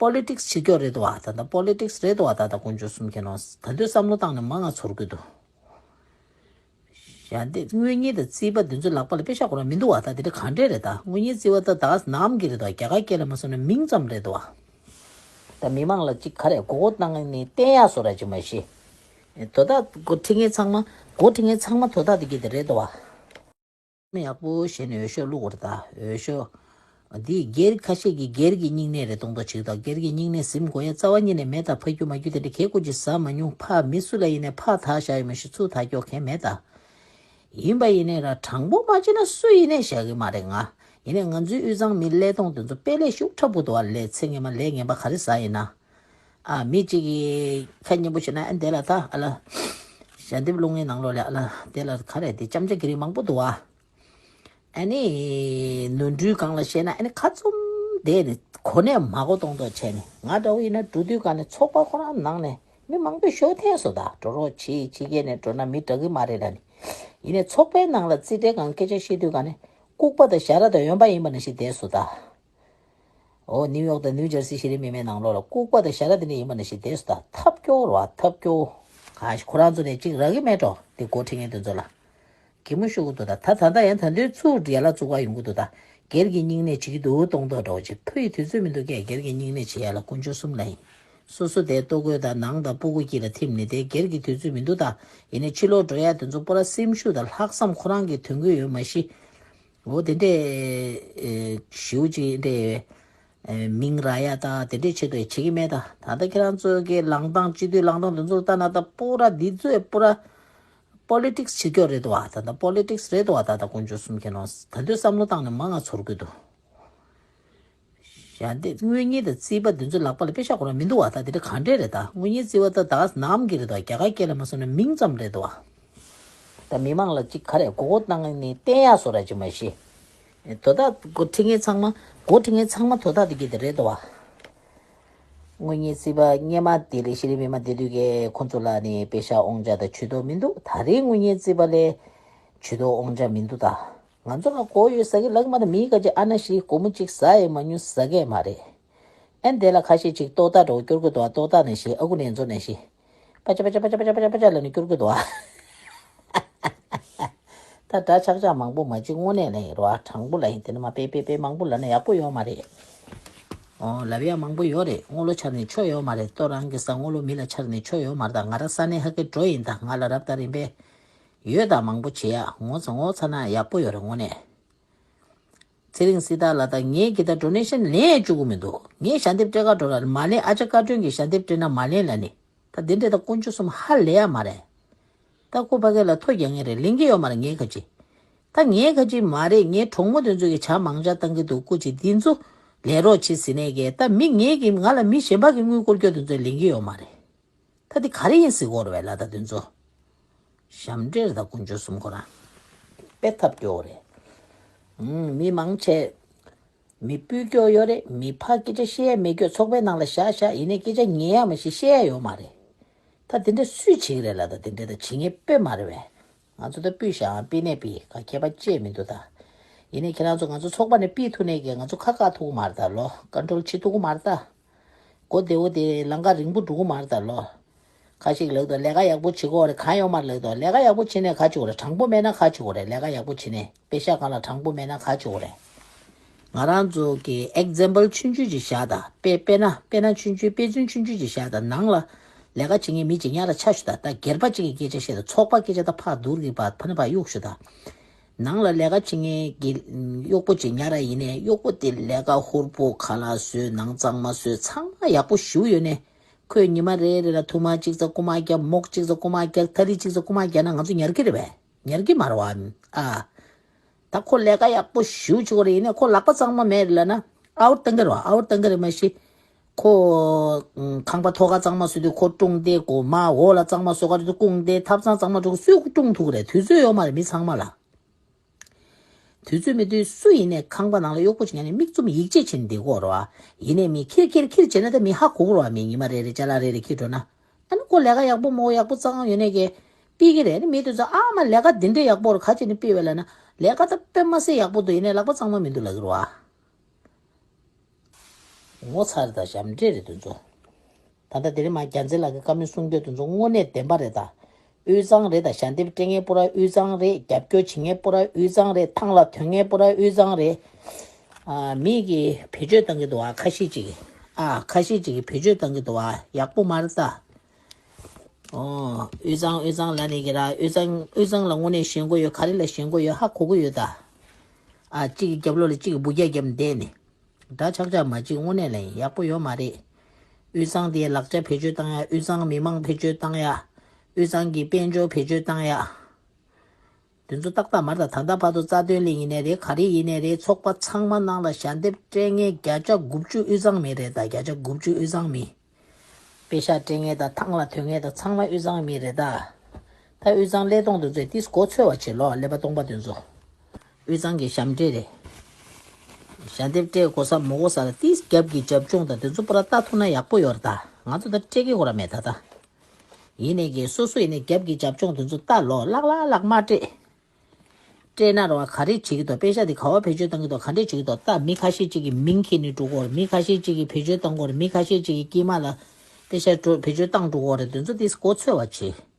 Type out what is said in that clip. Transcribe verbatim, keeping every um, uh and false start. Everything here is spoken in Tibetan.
པོ་ལི་ཊིག་སི་བྱེད་ཀྱོག་རེད་དོ་བ། ད་ལྟ་པོ་ལི་ཊིག་སི་རེད་དོ་བ། ད་ལྟ་དཀོན་མཆོག་གསུམ་མཁྱེན་ནོ། ད་དུང་བསམ་བློ་བཏང་ནས་མ་ང་ཚོར་གི་འདུག་ཡང་དེ་དངུལ་གཉེར་དང་རྩིས་པ་འདི་ཚོ་ལག་པ་ལ་པེ་ཤ་ཁོ་རང་མི་འདུག་བ། ད་དེ་འདྲ་གང་འདྲས་རེད། ད་དངུལ་གཉེར་རྩིས་པ་ད་ད་ག་ནམ་གི་རེད་དོ། རྒྱ་གར་སྐད་ལ་མ་སོང་ན་མིང་ཙམ་རེད་དོ་བ། ད་མི་མང་ལ་ཅིག་ག་རེ་མགོ་སྐོར་བཏང་ནས་བསྟན་ཡག་བཟོ་ར་ཅིག་མ་ཤེས། དོ་ད་འགོ་ཁྲིད་མཁན་ཚང་མ་འགོ་ཁྲིད་མཁན་ཚང་མ་དོ་ད་དེ་གི་དེ་རེད་དོ་བ། མི་ཡག་པོ་བྱས་ནས་འོས་ཤོག་བླུགས་པ་རེད་ད། འོས་ཤོག་འདི་སྒེར་ཁ་ཤས་ཀྱིས་སྒེར་གྱི་སྙིང་ནད་རེད་གཏོང་ཐག་ཆོད་ད། སྒེར་གྱི་སྙིང་ནད་ཟིན་དགོས་ཡ་རྩ་བ་ཉིད་ནས་མེད་ད། ཕ་རྒྱུ་མ་རྒྱུ་དེ་འདྲ་གས་ཀོ་ཅིག་ཟ་མ་མྱོང་། ཕ་མི་སུ་ལ་ཡིན་ནས་ཕ་ད་བཞག་ཡོད་མ་ཤེས། ཚུར་ད་སྐྱོག་མཁན་མེད་ད། ཡིན་པ་ཡིན་ནས་ར་དྲང་པོ་མ་བྱས་ན་སུ་ཡིན་ནས་བཞག་གི་མ་རེད་ང་། ཡིན་ནས་ང་ཚོའི་དབུས་གཙང་མི་ཀླད་སྟོང་དེ་ཚོ་དཔེ་ལས་ཤུགས་ཁྲ་བུ་འདུག་བ། ལས་ཚེ་ངན་མ་ལས་ངན་པ་ག་རེ་ཟ་ཡིན་ན། ཨ་མི་གཅིག་གིས་ཁ་སྙན་པོ་བྱས་ན་ཨ་འདི་ལ་ད་ཨ་ལ། ཞལ་འདེབས་སློང་མཁན་ནང་ལོགས་ལ་ཨ་ལ་འདི་ལ་ག་རེ་འདི་ཅམ་ཅ་གི་རིགས་མང་པོ་འདུག་བ། ཨ་ནི་ནོར་འཁྲུལ་སྒང་ལ་བཤད་ན་ཨ་ནི་ཁ་བཙུམ་བསྡད་ནས་གོ་གནས་མ་གོ་གཏོང་གཏོང་བྱས་ནས། ང་འདྲ་བོ་ཡིན་ན་འགྲོ་དུས་ག་ནས་ཚོགས་པ་ཁོ་རང་ནང་ནས་མི་མང་པོས་ཞོག་ཐལ་སོང་ད། འགྲོ་རོགས་བྱེད། ཕྱི་རྒྱལ་ནས་འགྲོ་ན་མི་དྲག་གི་མ་རེད་ལ་ནི། ཡིན་ནས་ཚོགས་པའི་ནང་ལ་རྩིས་ཁྲའི་སྒང་སྐད་ཆ་བཤད་དུས་ག་ནས་ལྐུགས་པ་དང་ཞ་ར་དང་འོན་པ་ཡིན་པ་ནང་བཞིན་བསྡད་སོང་ད། ཨོ་ནིའུ་ཡོག་དང་ནིའུ་ཇར་སི་ཤེས་རིག་མི་སྣའི་ནང་ལོགས་ལ་ལྐུགས་པ་དང་ཞ་ར་དེ་འདྲ་ཡིན་པ་ནང་བཞིན་བསྡད་སོང་ད། ཐབས་སྐྱོ་ར་བ། ཐབས་སྐྱོ། ག་ཁོ་རང་ཚོ་ནས་ཅིག་རག་གི་མེད་འགྲོ། དེ་འགོ་ཁྲིད་མཁན་དེ་ཚོ་ལ། གད་མོ་ཤོར་གི་འདུག་ད། ད་ད་ལྟ་ཡང་ད་དུང་ཚུར་ཡ་ལ་བཙུགས་པ་ཡོང་གི་འདུག་ད། སྒེར་གྱི་སྙིང་ནད་བྱེད་ཀྱི་འདུག་གཏོང་ཐོག་འགྲོ་ཅིག་ཕ་ཡི་དུས་ཚོད་མི་འདུག་གས། སྒེར་གྱི་སྙིང་ནད་བྱེད་ཡ་ལ་དཀོན་མཆོག་གསུམ་ལ་ཡིན། སོ་སོ་དེ་ལྟོ་གོས་དང་ནང་དང་སྤུ་གུ་དཀྱིལ་ལ་ཐིམ་ནས་དེ་སྒེར་གྱི་དུས་ཚོད་མི་འདུག་ད། ཡིན་ནའི་ཕྱི་ལོགས་འགྲོ་ཡ་དེ་ཚོ་པོ་ར་སེམས་ཤུགས་དང་ལྷག་བསམ་ཁོ་རང་གི་ཐོན་གི་ཡོད་མ་གཞི། འོ་དེ་འདྲས་ཞིའུ་ཅིག་འདྲས་མིང་ར་ཡ་ད་དེ་འདྲས་ཆེད་དུ་བྱེད་ཀྱི་མེད་ད། ད་ལྟ་ཁྱེད་རང་ཚོ་གི་ལངས་སྟངས་སྤྱི་འཐུས་ལངས་སྟངས་དེ་ཚོ་ལྟ་ན་ད་པོ་ར་འདི་ཚོས་པོ་ར་པོ་ལི་ཊིག་སི་བྱེད་ཀྱོག་རེད་དོ་བ། ད་ལྟ་པོ་ལི་ཊིག་སི་རེད་དོ་བ། ད་ལྟ་དཀོན་མཆོག་གསུམ་མཁྱེན་ནོ། ད་དུང་བསམ་བློ་བཏང་ནས་མ་ང་ཚོར་གི་འདུག་ཡང་དེ་དངུལ་གཉེར་དང་རྩིས་པ་འདི་ཚོ་ལག་པ་ལ་པེ་ཤ་ཁོ་རང་མི་འདུག་བ། ད་དེ་འདྲ་གང་འདྲས་རེད་ད། དངུལ་གཉེར་རྩིས་པ་ད་ད་ག་ནམ་གི་རེད་དོ། རྒྱ་གར་སྐད་ལ་མ་སོང་ན་མིང་ཙམ་རེད་དོ་བ། ད་མི་མང་ལ་ཅིག་ག་རེ་མགོ་སྐོར་བཏང་ནས་བསྟན་ཡག་བཟོ་ར་ཅིག་མ་ཤེས། དོ་ད་འགོ་ཁྲིད་མཁན་ཚང་མ་འགོ་ཁྲིད་མཁན་ཚང་མ་དོ་ད་དེ་གི་དེ་རེད་དོ་བ། དངུལ་གཉེར་རྩིས་པ་སྔས་མ་དེ་ལས་ཤེས་རིག་མི་མང་དེ་དུས་ཀའི་ཁོ་ཚོ་ལ་ནི་པེ་ཤ་དབང་ཆ་དང་ཇུས་གཏོགས་མི་འདུག་ད་རེས་དངུལ་གཉེར་རྩིས་པ་ལས་ཇུས་གཏོགས་དབང་ཆ་མི་འདུག་ད། ང་ཚོ་ལ་མགོ་ཡོད་ཟ་གི་ལག་མ་དང་མིའི་ཀ་ཅིག་ཨ་ན་ཤི་སྒོར་མོ་གཅིག་ཟ་ཡི་མ་མྱོང་ཟ་གི་མ་རེད། ཨན་དེ་ལ་ཁ་ཤས་ཅིག་ལྟོ་ད་འགྲོ་སྐྱོར་གི་འདུག་ལྟོ་ད་ནས་ཤི་ཨ་ཁུ་ནས་ཚོ་ནས་ཤི། པ་ཅ་པ་ཅ་པ་ཅ་ལ་ནི་སྐྱོར་གི་འདུག་ད་འདྲ་ཆག་ཆག་མང་པོ་མ་ཅིག་དངོས་གནས་ལ་ཡིན་རོ་ཨ་དྲང་པོ་ལ་ཡིན་དེ་ནི་མ་པེ་པེ་པེ་མང་པོ་ལ་ན་ཡག་པོ་ཡོད་མ་རེད། ཨོ་ལབ་ཡ་མང་པོ་ཡོད་རེད། དངུལ་ལོ་ཆར་ནས་ཆོ་ཡོད་མ་རེད། ལྟོ་རང་གི་ས་དངུལ་ལོ་མི་ལ་ཆར་ནས་ཆོ་ཡོད་མ་རེད། ད་ང་ར་ས་གནས་ཧ་གི་འགྲོ་ཡིན་ད་ང་ལ་རབ་ད་རིམ་པས། ཡོད་དང་མང་པོ་བྱེད་ཡ་ངོ་ཚ་ངོ་ཚ་ན་ཡག་པོ་ཡོད་རེད་དངོས་གནས། ཚེ་རིང་སྲི་ཐར་ལགས་ད་ངས་གི་ད་ཌོ་ནེ་ཤན་ལེན་བཅུག་གི་མི་འདུག་ངས་ཞལ་འདེབས་སྤྲད་ག་འགྲོ་ལ་མ་ལེན། ཨ་ཅག་བཀའ་དྲུང་གིས་ཞལ་འདེབས་སྤྲད་ན་མ་ལེན་ལ་ནི། ད་འདི་འདྲས་ད་དཀོན་མཆོག་གསུམ་ཧ་ལས་ཡ་མ་རེད། ད་ཁོ་ཕ་གི་ལ་ཐོ་རྒྱག་ངེས་རེད། ལེན་གི་ཡོད་མ་རེད་ངས་ག་ཅི། ད་ངས་ག་ཅི་མ་རེད། ངའི་གྲོགས་མོ་དེ་ཚོ་གི་ཇ་མང་ཇ་བཏང་གི་འདུག་སྐུ་མཁྱེན་འདི་ཚོ་ལས་རོགས་བྱེད་ཟེར་ནས་གི་ད་མི་ངས་གི་ང་ལ་མི་གཞན་པ་གི་དངུལ་སྐོར་སྐྱོ་དེ་ཚོ་ལེན་གི་ཡོད་མ་རེད། ད་འདི་ག་རེ་ཡིན་ཟེར་གོ་རེད་བས་ལ་ད་དེ་ཚོ། ཞབས་འདྲེན་རེད་ད་དཀོན་མཆོག་གསུམ་ཁོ་རང་། དཔེ་ཐབས་སྐྱོ་བོ་རེད། ཨུམ་མི་མང་ཆེ། མི་སྤུས་སྐྱོ་ཡོད་རེད། མི་ཕ་སྐད་ཆ་བཤད་ཡ་མེད་སྐྱོ་ཚོགས་པའི་ནང་ལ་བཞག་བཞག་ཡིན་ནའི་སྐད་ཆ་ཉན་ཡ་མ་ཤེས་བཤད་ཡ་ཡོད་མ་རེད། ད་དེ་འདྲ་སུས་བྱེད་ཀྱི་རེད་ལ་ད་དེ་འདྲ་ད་བྱེད་ངེས་དཔེ་མ་རེད་བས། ང་ཚོ་ད་སྤུས་བཞག་ཨང་སྤུས་ནས་སྤུས་ག་ཁྱད་པར་ཅི་ཡང་མི་འདུག་ད། ཡིན་ནའི་ཁྱེད་རང་ཚོ་ང་ཚོ་ཚོགས་པ་ནས་སྤུས་ཐུབ་ནས་ཀྱི་ང་ཚོ་ཁ་བཀག་ཐུབ་ཀྱི་མ་རེད་ད་ལོ་ཀོན་ཊོལ་བྱེད་ཐུབ་ཀྱི་མ་རེད་ད། མགོ་བདེ་བོ་དེ་ལམ་ཁ་རིང་པོ་འགྲོ་གི་མ་རེད་ད་ལོ། ཁ་ཤས་ལབ་དོ་ལས་ཀ་ཡག་པོ་བྱེད་དགོས་རེད། གང་ཡོད་མ་རེད་ལབ་དོ། ལས་ཀ་ཡག་པོ་བྱེད་ནས་ག་བྱེད་དགོས་རེད། དྲང་པོ་མེད་ན་ག་བྱེད་དགོས་རེད། ལས་ཀ་ཡག་པོ་བྱེད་ནས་པེ་ཤ་གང་ལ་དྲང་པོ་མེད་ན་ག་བྱེད་དགོས་རེད། ང་རང་ཚོ་གི་ཨེག་ཛམ་པལ་ཆུང་ཆུང་ཅིག་བཞག་ད། དཔེ་དཔེར་ན་དཔེར་ན་ཆུང་ཆུང་དཔེ་མཚོན་ཆུང་ཆུང་ཅིག་བཞག་ད། ནང་ལ་ལས་ཀ་བྱེད་མཁན་མི་གཅིག་ཉར་ར་ཆ་ཞུ་ད། ད་སྒེར་པ་གཅིག་གི་སྐད་ཆ་བཤད་ད། ཚོགས་པ་སྐད་ཆ་ད་ཕར་བསྡུར་གི་ཕར་ཕ་ནི་ཕར་གཡུག་ཞུ་ད། ནང་ལ་ལས་ཀ་བྱེད་མཁན་གྱི་གཡོག་པོ་ཅིག་ཉར་ར་ཡིན་ནའི་གཡོག་པོ་དེ་ལས་ཀ་ཧུར་པོ་ཁ་ལག་བཟོས་ནང་གཙང་མ་བཟོས་ཚང་མ་ཡག་པོ་ཞེ་པོ་ཡོད་ནའི། ཁོས་ཉི་མ་རེ་རེ་ལ་ཐུར་མ་གཅིག་ཙམ་རྐུ་མ་རྒྱག་མོག་གཅིག་ཙམ་རྐུ་མ་རྒྱག་ཐ་ལི་གཅིག་ཙམ་རྐུ་མ་རྒྱག་ན་ང་ཚོ་ཉར་གི་རེད་པས། ཉར་གི་མ་རེད་བ། ཨ། ད་ཁོ་ལས་ཀ་ཡག་པོ་ཞེ་པོ་བྱེད་ཀྱི་རེད། ཡིན་ནའི་ཁོ་ལག་པ་གཙང་མ་མེད་རེད་ལབ་ན་ཨའུཊ་བཏང་གི་རེད་བ། ཨའུཊ་བཏང་གི་རེད་མ་གཞི། ཁོ་ཁང་པ་ཐོག་ཁ་གཙང་མ་བཟོ་དུས་ཁོ་བཀྲུངས་ཏེ་སྒོ་མ་འོག་ལ་གཙང་མ་བཟོ་ག་རེ་དུ་བཀྲུངས་ཏེ་ཐབ་ཚང་གཙང་མ་འགྲོ་གི་སུས་བཀྲུངས་ཐུབ་ཀྱི་རེད། དུས་ཚོད་ཡོད་མ་རེད་མི་ཚང་མ་ལ། དུས་ཚོད་མེད་དུས་སུ་ཡིན་ནའི་ཁང་པ་ནང་ལ་གཡོག་པོ་བྱེད་མཁན་ནི་མིག་བཙུམ་ཡིད་ཆེས་བྱེད་ནས་བསྡད་ཀྱི་ཡོད་རེད་བ། ཡིན་ནའི་མི་ཁྱེར་ཁྱེར་ཁྱེར་བྱས་ན་ད་མི་ཧ་གོ་གི་རེད་བ། མི་ཉི་མ་རེ་རེ་ཅ་ལག་རེ་རེ་ཁྱེར་འགྲོ་ན། ཨ་ནི་ཁོ་ལས་ཀ་ཡག་པོ་མོ་ཡག་པོ་གཙང་ཡོད་ནའི་གི་ཕུད་ཀྱི་རེད། ཨ་ནི་མི་དེ་ཚོ་ཨ་མ་ལས་ཀ་འདི་འདྲ་ཡག་པོ་རེད་ག་བྱས་ནས་ཕུད་པས་ལབ་ན་ལས་ཀ་ད་དཔེ་མ་སྲིད་ཡག་པོ་འདུག་ཡིན་ནའི་ལག་པ་གཙང་མ་མི་འདུག་ལབ་ཀྱི་རེད་བ། ངོ་ཚ་རེད་ད། ཞབས་འདྲེན་རེད་དེ་ཚོ། ད་ལྟ་དེ་རིང་མ་རྒྱལ་མཚན་ལགས་ཀྱི་བཀའ་མོལ་གསུང་རྒྱུ་དེ་ཚོ་དངོས་གནས་བདེན་པ་རེད་ད། དབུས་གཙང་རེད་ད། ཞལ་འདེབས་སྤྲད་མཁན་པོ་ར་དབུས་གཙང་རེད། རྒྱབ་སྐྱོར་བྱེད་མཁན་པོ་ར་དབུས་གཙང་རེད། ཐང་ལ་ཐོན་མཁན་པོ་ར་དབུས་གཙང་རེད། ཨ། མི་གིས་བེད་སྤྱོད་བཏང་གི་འདུག་ཨ། ཁ་ཤས་ཅིག་གིས། ཨ། ཁ་ཤས་ཅིག་གིས་བེད་སྤྱོད་བཏང་གི་འདུག་ཨ། ཡག་པོ་མ་རེད་ད། ཨོ། དབུས་གཙང་དབུས་གཙང་ལབ་ནས་ཀྱི་ར། དབུས་གཙང་དབུས་གཙང་ལ་དངོས་གནས་ཞེན་ཁོག་ཡོད། ག་རེ་ལ་ཞེན་ཁོག་ཡོད་ཧ་གོ་གི་ཡོད་ད། ཨ། གཅིག་གི་རྒྱབ་ལོགས་ལ་གཅིག་གི་འབུ་རྒྱག་རྒྱབ་བསྡད་ནས། འདྲ་ཆགས་ཆགས་མ་གཅིག་དངོས་གནས་ལ་ཡིན་ཡག་པོ་ཡོད་མ་རེད། དབུས་གཙང་དེའི་ལག་ཆ་བེད་སྤྱོད་བཏང་ཡ། དབུས་གཙང་མི་མང་བེད་སྤྱོད་བཏང་ཡ། དབུས་གཙང་གི་དཔལ་འབྱོར་བེད་སྤྱོད་བཏང་ཡ། དེ་ཚོ་ཏག་ཏག་མ་རེད་ད། ད་ལྟ་བར་དུ་རྩ་དོན་ལས་ཡིན་ནའི་རེད། ག་རེ་ཡིན་ནའི་རེད། ཚོགས་པ་ཚང་མ་ནང་ལ་ཞལ་འདེབས་སྤྲད་མཁན་བརྒྱ་ཆ་དགུ་བཅུ་དབུས་གཙང་མི་རེད་ད། བརྒྱ་ཆ་དགུ་བཅུ་དབུས་གཙང་མི། པེ་ཤག་སྤྲད་མཁན་དང་ཐང་ལ་ཐོན་མཁན་དང་ཚང་མ་དབུས་གཙང་མི་རེད་ད། ད་དབུས་གཙང་ཀླད་སྟོང་དེ་ཚོས་ཏིས་མགོ་ཚོས་པ་བྱེད་ལོ། ཀླད་པ་སྟོང་པ་དེ་ཚོ། དབུས་གཙང་གི་ཞབས་འདྲེན་རེད། ཞལ་འདེབས་སྤྲད་དགོས་ས་མ་དགོས་ས་ལ་ཏིས་རྒྱབ་ཀྱི་རྒྱབ་ལྗོངས་དང་དེ་ཚོ་པུ་ར་ལྟ་ཐུབ་ན་ཡག་པོ་ཡོད་རེད་ད། ང་ཚོ་ད་སྤྲད་ཀྱི་ཡོད་ར་མེད་ད་ད། ཡིན་ནའི་གི་སོ་སོ་ཡིན་ནའི་རྒྱབ་ཀྱི་རྒྱབ་ལྗོངས་དེ་ཚོ་ལྟ་ལོ། ལག་ལག་ལག་མ་སྤྲད། སྤྲད་ན་རོ། ག་རེ་བྱེད་ཀྱི་འདུག་པེ་ཤག་དེ་ག་བ་བེད་སྤྱོད་བཏང་གི་འདུག་ག་འདྲས་བྱེད་ཀྱི་འདུག་ད་མི་ཁ་ཤས་ཅིག་གི་མིང་འཁྱེར་ནས་འགྲོ་གི་ཡོད་རེད། མི་ཁ་ཤས་ཅིག་གིས་བེད་སྤྱོད་བཏང་གི་ཡོད་རེད། མི་ཁ་ཤས་ཅིག་གིས་དཀྱིལ་མ་ལ་པེ་ཤག་འགྲོ་བེད་སྤྱོད་བཏང་འགྲོ་གི་ཡོད་རེད། དེ་ཚོ་དེ་མགོ་ཚོས་པ་བྱེད།